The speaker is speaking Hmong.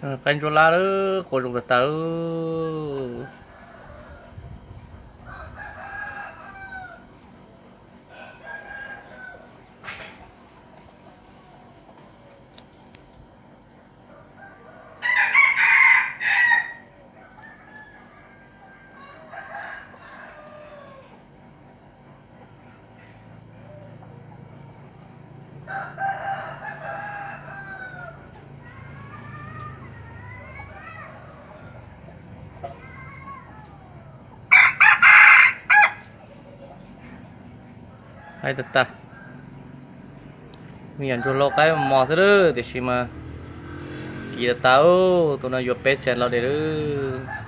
Qaib ntsuab lab lawm, qua zoo tag tag. Haib tag tag. Me nyuam ntsuag hlau qaib mos xwb lawm, tiam sis mas kim tag tag. Tus no yuav peb xees los li lawm.